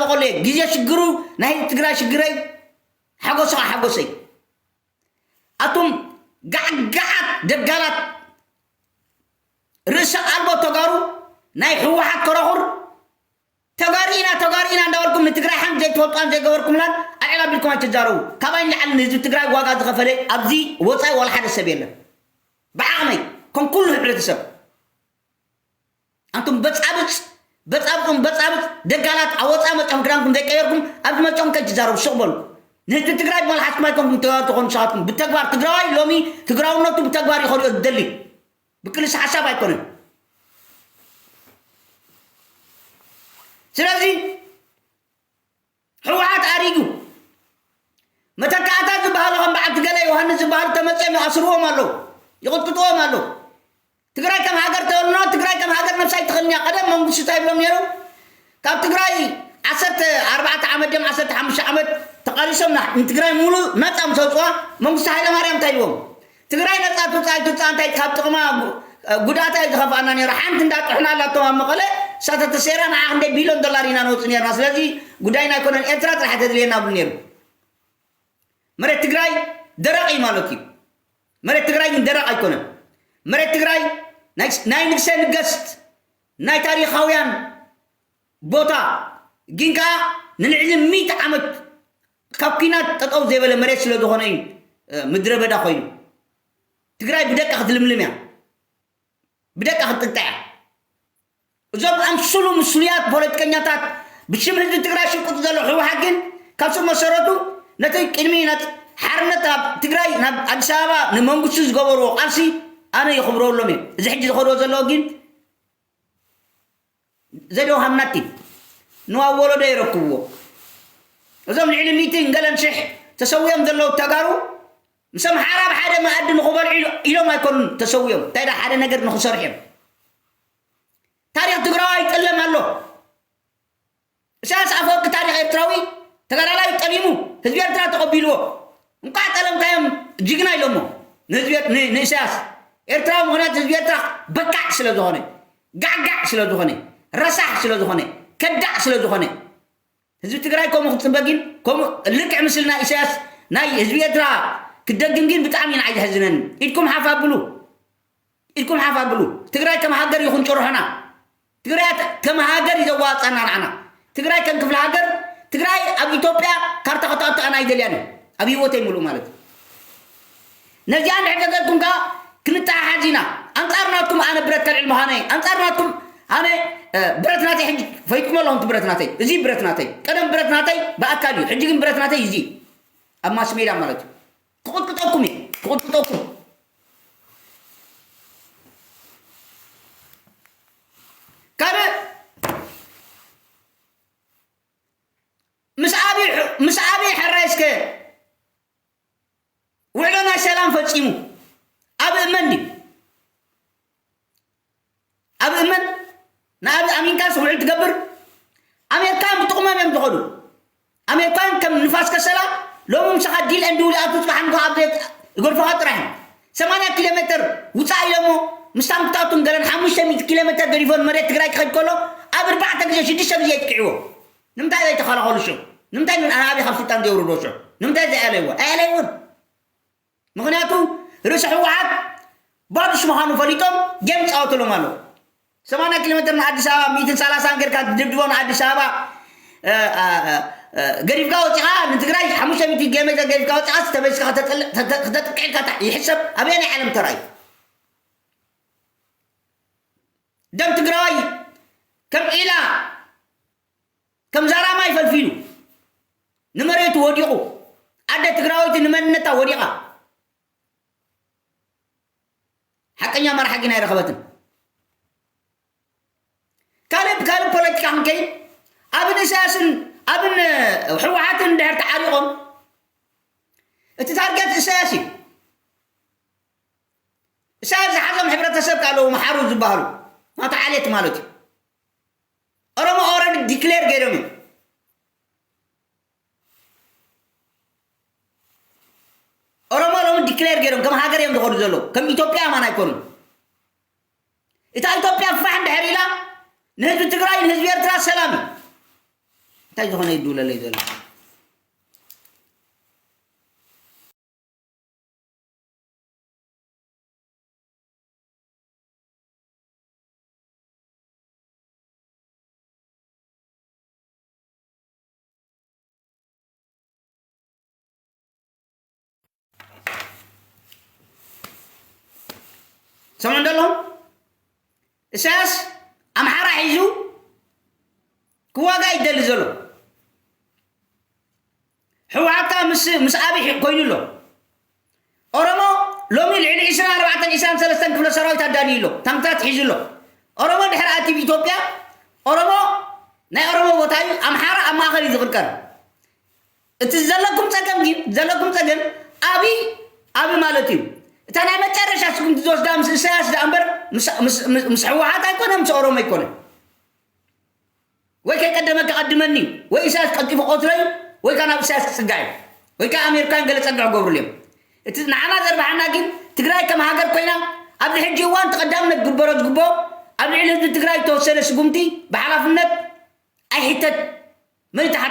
ቆሌ ግዜ ሽግሩ ናይ ህዝቢ ትግራይ ሽግረይ ሓጎስኻ ሓጎሰይ። ኣቱም ጋዕጋዓት ደጋላት ርእሰ ኣልቦ ተጋሩ ናይ ህወሓት ከረኹር ተጋሩ ኢና ተጋሩ ኢና እንዳበልኩም ንትግራይ ሓንቲ ዘይትፈልጧን ዘይገበርኩምላን ኣልዕል ኣቢልኩም ኣይትዛረቡ። ካባይ ንላዕሊ ንህዝቢ ትግራይ ዋጋ ዝኸፈለ ኣብዚ ወፃኢ ዋላ ሓደ ሰብ የለን። ብዓቕመይ ከም ኩሉ ሕብረተሰብ ኣንቱም በጻብጽ በጻብጹም በጻብጽ ደጋላት ኣብ ወጻኢ መጽኦም ክዳንኩም ዘይቀየርኩም ኣብዚ መጽኦም ከይትዛረቡ ስቕ በሉ። ንህዝቢ ትግራይ ብመልሓስኩም ኣይኮንኩም ተጋሩ ትኾኑ ንስኻትኩም ብተግባር ትግራዋይ ሎሚ ትግራውነቱ ብተግባር ይኸድኦ ዝደሊ ብክልስ ሓሳብ ኣይኮነን። ስለዚ ህወሓት ኣሪጉ መተካእታ ዝበሃሉ ከም በዓልቲ ገለ ዮሃንስ ዝበሃሉ ተመፅኦም ይኣስርዎም ኣለዉ፣ ይቕጥጥዎም ኣለዉ። ትግራይ ከም ሃገር ተበልና ትግራይ ከም ሃገር ነብሳ ኣይትኽእልን እያ። ቀደም መንግስቱ እንታይ ይብሎም ነይሩ? ካብ ትግራይ ዓሰርተ ኣርባዕተ ዓመት ድዮም ዓሰርተ ሓሙሽተ ዓመት ተቓሊሶም ና- ንትግራይ ሙሉ ነፃ ምስ ኣውፅዋ መንግስቱ ሃይለማርያም እንታይ ይብዎም? ትግራይ ነፃ ትውፃእ ኣይትውፃእ እንታይ ካብ ጥቕማ ጉ- ጉድኣታ እዩ ዝኸፍኣና ነይሩ። ሓንቲ እንዳጥሑና ኣላቶም ኣብ መቐለ እሳተ ተሰይራ ንዓ ክንደይ ቢልዮን ዶላር ኢና ነውፅእ ነርና። ስለዚ ጉዳይና ኣይኮነን ኤርትራ ጥራሕ ተድልየና ብሉ ነይሩ። መሬት ትግራይ ደረቕ እዩ ማለት እዩ። መሬት ትግራይ ግን ደረቕ ኣይኮነን። መሬት ትግራይ ናይ ናይ ንግሰ ንገስት ናይ ታሪኻውያን ቦታ ግን ከዓ ንልዕሊ ሚእቲ ዓመት ካብ ኲናት ጠጠው ዘይበለ መሬት ስለ ዝኾነ እዩ ምድረ በዳ ኮይኑ። ትግራይ ብደቃ ክትልምልም እያ። ብደቃ ክትጥቅጣ እያ። እዞም ኣምስሉ ምስሉያት ፖለቲከኛታት ብሽም ህዝቢ ትግራይ ሽቁጥ ዘሎ ህወሓት ግን ካብ ስር መሰረቱ ነቲ ቅድሚ ነቲ ሓርነት ኣብ ትግራይ ናብ ኣዲስ ኣበባ ንመንግስቱ ዝገበርዎ ቃልሲ ኣነ ይኽብረሎም እየ። እዚ ሕጂ ዝኸድዎ ዘለዎ ግን ዘደው ሃምናቲ ንዋ ወለዶ ይረክብዎ። እዞም ልዕሊ ሚእትን ገለን ሽሕ ተሰዊኦም ዘለዉ ተጋሩ ምስ ኣምሓራ ኣብ ሓደ መኣዲ ንኽበልዑ ኢሎ- ኢሎም ኣይኮኑን ተሰዊኦም እንታይ ዳ ሓደ ነገር ንኽሰርሑ እዮም። ታሪኽ ትግራዊ ኣይጠለም ኣሎ። ኢሳያስ ኣፈወርቂ ታሪኽ ኤርትራዊ ተጋዳላይ ጠሊሙ ህዝቢ ኤርትራ ተቐቢልዎ። እንኳዕ ጠለምካዮም ጅግና ኢሎሞ ንህዝቢ ኤር- ን- ንኢሳያስ ኤርትራዊ ምኽንያት ህዝቢ ኤርትራ በካዕ ስለ ዝኾነ ጋዕጋዕ ስለ ዝኾነ ረሳሕ ስለ ዝኾነ ከዳዕ ስለ ዝኾነ ህዝቢ ትግራይ ከምኡ ክትፅበ ግን ከምኡ ልክዕ ምስልና ኢሳያስ ናይ ህዝቢ ኤርትራ ክትደግም ግን ብጣዕሚ ንዓይ ዘሕዝነኒ። ኢድኩም ሓፍ ኣብሉ። ኢድኩም ሓፍ ኣብሉ። ትግራይ ከም ሃገር ይኹን ጭርሖና። ትግራይ ከም ሃገር እዩ ዘዋፃና ንዓና። ትግራይ ከም ክፍለ ሃገር ትግራይ ኣብ ኢትዮጵያ ካርታ ከተኣትኣና ኣይደልያን እዩ ኣብ ህይወተይ ሙሉእ ማለት እዩ። ነዚኣ እንድሕር ተገርኩም ከዓ ክንተሓሓዝ ኢና። ኣንፃር ናትኩም ኣነ ብረት ከልዕል ምዃነይ ኣንፃር ናትኩም ኣነ ብረት ናተይ ሕጂ ፈይድኩም ኣለኹም እቲ ብረት ናተይ እዚ ብረት ናተይ ቀደም ብረት ናተይ ብኣካል እዩ ሕጂ ግን ብረት ናተይ እዚ ኣብ ማስ ሜዳ ማለት እዩ። ክቕጥቅጠኩም እየ ክቕጥቅጠኩም። ካልእ ምስ ኣብይ ሕ- ምስ ኣብይ ሕራይ እስከ ውዕሎ ናይ ሰላም ፈፂሙ ኣብ እመን ድዩ ኣብ እመን ንኣብይ ኣሚንካስ ውዕል ትገብር ኣሜሪካን ብጥቕሞም እዮም ዝኸዱ ኣሜሪካን ከም ንፋስ ከሰላ ሎሚ ምሳኻ ዲል ኤንድ ውል ኣቱ ፅባሕ ንጎ ኣብ ዘይት- ይገርፎኻ ጥራሕ እዮም ሰማንያ ኪሎ ሜትር ውፃእ ኢሎሞ ምስ ታንክታቱን ገለን ሓሙሽተ ሚእቲ ኪሎ ሜትር ገዲፎን መሬት ትግራይ ክኸድ ከሎ ኣብ ኣርባዕተ ግዜ ሽዱሽተ ግዜ የጥቅዕዎ ንምንታይ ዘይተኸላኸሉ ሽዑ ንምንታይ ንኣብይ ካብ ስልጣን ዘየውርዶ ሽዑ ንምንታይ ዘያለይዎ ኣያለይውን ምኽንያቱ ርእሲ ህወሓት ባዱሽ ምዃኑ ፈሊጦም ጌም ይፃወትሎም ኣለዉ ሰማንያ ኪሎ ሜትር ንኣዲስ ኣበባ ሚእትን ሰላሳን ጌርካ ትድብድቦ ንኣዲስ ኣበባ ገዲፍካ ወፂኻ ንትግራይ ሓሙሽተ ሚእቲ ኪሎ ሜትር ገዲፍካ ወፂኻ ተመሊስካ ክተጥቅዕልካ ይሕሰብ ኣበየናይ ዓለም ተራእዩ ደም ትግራዋይ ከም ዒላ ከም ዛራማይ ፈልፊሉ ንመሬቱ ወዲቑ ኣደ ትግራወይቲ ንመንነታ ወዲቓ ሓቀኛ መራሒ ግን ኣይረኸበትን ካልእ ብካልእ ፖለቲካ ክንከይድ ኣብን እሳያስን ኣብን ህወሓትን እንድሕር ተዓሪቖም እቲ ታርጌት እሳያስ እዩ እሳያስ ዝሓዞም ሕብረተሰብ ኣለዉ መሓሩ ዝበሃሉ ናታ ዓሌት ማለት እዩ ኦሮሞ ኦረዲ ዲክሌር ገይሮም እዮም ኦሮሞ ሎሚ ዲክሌር ገይሮም ከም ሃገር እዮም ዝኸዱ ዘለዉ ከም ኢትዮጵያ ማን ኣይኮኑን እታ ኢትዮጵያ ፋሕ እንድሕር ኢላ ንህዝቢ ትግራይ ንህዝቢ ኤርትራ ሰላም እዩ እንታይ ዝኾነ ይድውለለይ ዘሎ? ሰምዑ እንደለኹም? ኢሳያስ ኣምሓራ ሒዙ ክዋጋእ ይደሊ ዘሎ። ህወሓት ከዓ ምስ ምስ ኣብይ ኮይኑ ኣሎ። ኦሮሞ ሎሚ ልዕሊ ዕስራን ኣርባዕተን ዕስራን ሰለስተን ክፍለ ሰራዊት ኣዳልዩ ኣሎ፣ ታንክታት ሒዙ ኣሎ። ኦሮሞ ድሕሪ ኣትዩ ኢትዮጵያ፣ ኦሮሞ ናይ ኦሮሞ ቦታ እዩ። ኣምሓራ ኣብ ማእኸል እዩ ዝቕርቀር። እቲ ዘለኩም ፀገም ግን ዘለኩም ፀገም ኣብይ ኣብይ ማለት እዩ። እታ ናይ መጨረሻ ስጉምቲ ዝወስዳ ምስ ኢሳያስ ደኣ እምበር ምስ ምስ ምስ ህወሓት ኣይኮነ፣ ምስ ኦሮሞ ኣይኮነ። ወይ ከይቀደመ ክቐድመኒ ወይ ኢሳያስ ቀልጢፉ ቆትሎ እዩ። ወይ ከዓ ናብ ኢሳያስ ክፅጋዕ እዩ። ወይ ከዓ ኣሜሪካን ገለ ፀግዕ ክገብሩሉ እዮም። እቲ ንዓና ዘርብሓና ግን ትግራይ ከም ሃገር ኮይና ኣብዚ ሕጂ እዋን ተቐዳምነት ግበሮ ዝግብኦ ኣብ ልዕሊ ህዝቢ ትግራይ ዝተወሰነ ስጉምቲ ብሓላፍነት ኣይሕተት። መን ይተሓት?